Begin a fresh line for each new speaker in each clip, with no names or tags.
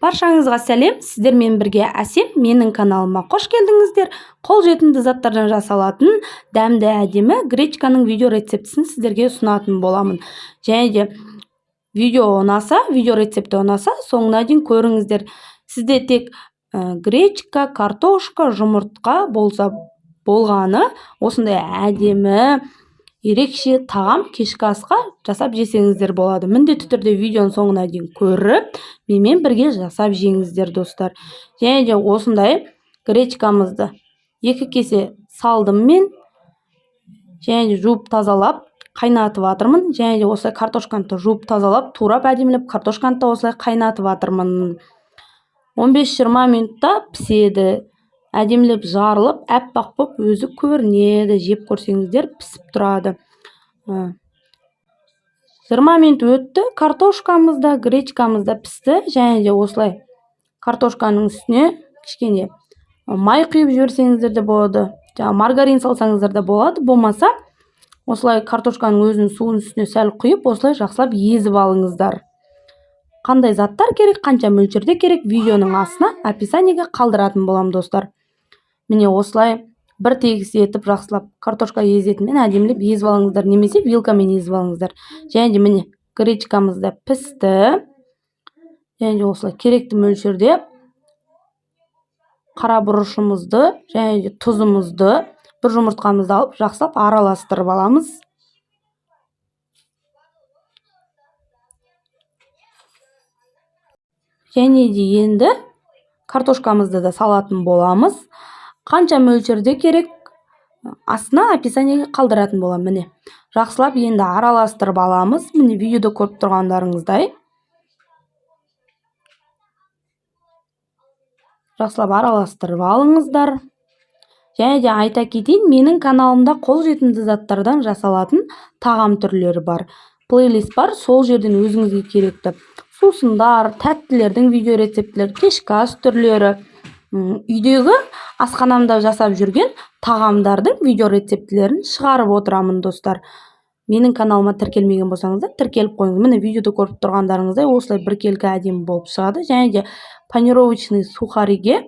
Баршаңызға сәлем, сіздермен бірге Әсем, менің каналыма қош келдіңіздер. Қолжетімді заттардан жасалатын дәмді әдемі гречканың видео рецептісін сіздерге ұсынатын боламын. Және де видео ұнаса, видео рецепті ұнаса, соңына дейін көріңіздер. Сізде тек гречка, картошка, жұмыртқа болса болғаны, осындай әдемі ерекше тағам кешкі асқа жасап жесеңіздер болады. Міндетті түрде видеоның соңына дейін көріп, менімен бірге жасап жеңіздер, достар. Және де осындай гречкамызды 2 кесе салдым мен. Және де жуып тазалап қайнатып жатырмын. Және де осылай картошканы да жуып тазалап, турап әдемілеп картошканы да осылай қайнатып жатырмын. 15-20 минутта піседі. Әдемілеп жарылып, әппақ боп өзі көрінеді. Жеп көрсеңіздер пісіп тұрады. 20 минут өтті, картошкамыз да, гречкамыз да пісті. Және де осылай картошканың үстіне кішкене май құйып жіберсеңіздер де болады. Жаңа маргарин салсаңыздар да болады. Болмаса, осылай картошканың өзінің суын үстіне сәл құйып, осылай жақсылап езіп алыңыздар. Қандай заттар керек, қанша мөлшерде керек, видеоның астына описаниеге қалдыратын боламын, достар. Міне осылай бір тегіс етіп жақсылап картошка езетінмен әдемілеп езіп алыңыздар, немесе вилкамен езіп алыңыздар. Және де міне гречкамыз да пісті. Және де осылай керекті мөлшерде қара бұрышымызды және де тұзымызды, бір жұмыртқамызды алып жақсылап араластырып аламыз. Және де енді картошкамызды да салатын боламыз. Қанша мөлшерде керек, астына описаниеге қалдыратын боламын. Міне жақсылап енді араластырып аламыз. Міне видеода көріп тұрғандарыңыздай жақсылап араластырып алыңыздар. Және де айта кетейін, менің каналымда қолжетімді заттардан жасалатын тағам түрлері бар. Плейлист бар, сол жерден өзіңізге керекті сусындар, тәттілердің видео рецептілері, кешкі ас түрлері, үйдегі асханамда жасап жүрген тағамдардың видео рецептілерін шығарып отырамын, достар. Менің каналыма тіркелмеген болсаңыздар, тіркеліп қойыңыз. Міне видеода көріп тұрғандарыңыздай осылай біркелкі әдемі болып шығады. Және де панировочный сухариге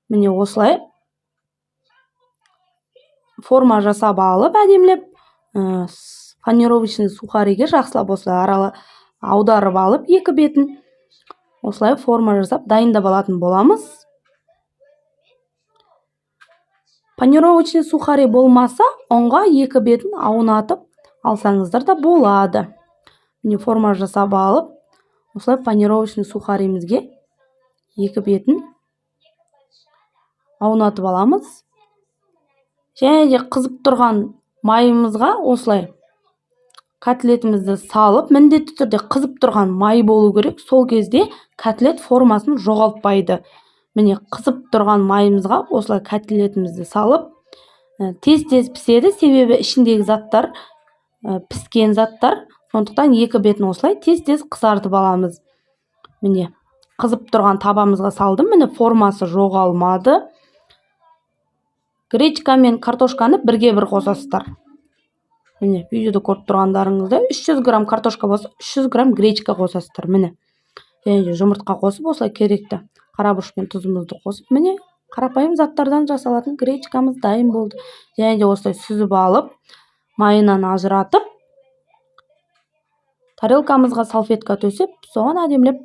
міне осылай форма жасап алып әдемілеп, панировочный сухариге жақсылап осылай аударып алып екі бетін осылай форма жасап дайындап алатын боламыз. Панировочный сухари болмаса, ұнға екі бетін аунатып алсаңыздар да болады. Міне форма жасап алып, осылай панировочный сухаримізге екі бетін аунатып аламыз. Және де қызып тұрған майымызға осылай котлетімізді салып, міндетті түрде қызып тұрған май болу керек. Сол кезде котлет формасын жоғалтпайды. Міне қызып тұрған майымызға осылай котлетімізді салып, тез-тез піседі, себебі ішіндегі заттар, піскен заттар, сондықтан екі бетін осылай тез-тез қызартып аламыз. Міне қызып тұрған табамызға салдым, міне формасы жоғалмады. Гречка мен картошканы бірге бір қосасыздар. Міне видеода көріп тұрғандарыңыздай 300 грамм картошка болса, 300 грамм гречка қосасыздар. Міне және де жұмыртқа қосып, осылай керекті қара бұрыш пен тұзымызды қосып, міне қарапайым заттардан жасалатын гречкамыз дайын болды. Және де осылай сүзіп алып, майынан ажыратып, тарелкамызға салфетка төсеп, соған әдемілеп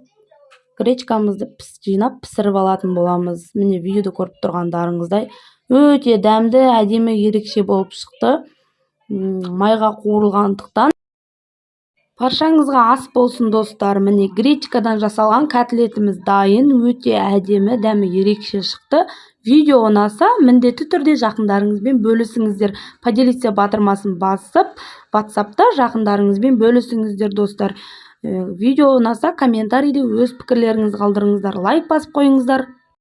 гречкамызды жинап пісіріп алатын боламыз. Міне видеода көріп тұрғандарыңыздай өте дәмді, әдемі, ерекше болып шықты. Майға қуырылғандықтан баршаңызға ас болсын, достар. Міне гречкадан жасалған котлетіміз дайын, өте әдемі, дәмі ерекше шықты. Видео ұнаса, міндетті түрде жақындарыңызбен бөлісіңіздер. Поделиться батырмасын басып, WhatsAppта жақындарыңызбен бөлісіңіздер, достар. Видео ұнаса, комментарийде өз пікірлеріңізді қалдырыңыздар, лайк басып қойыңыздар.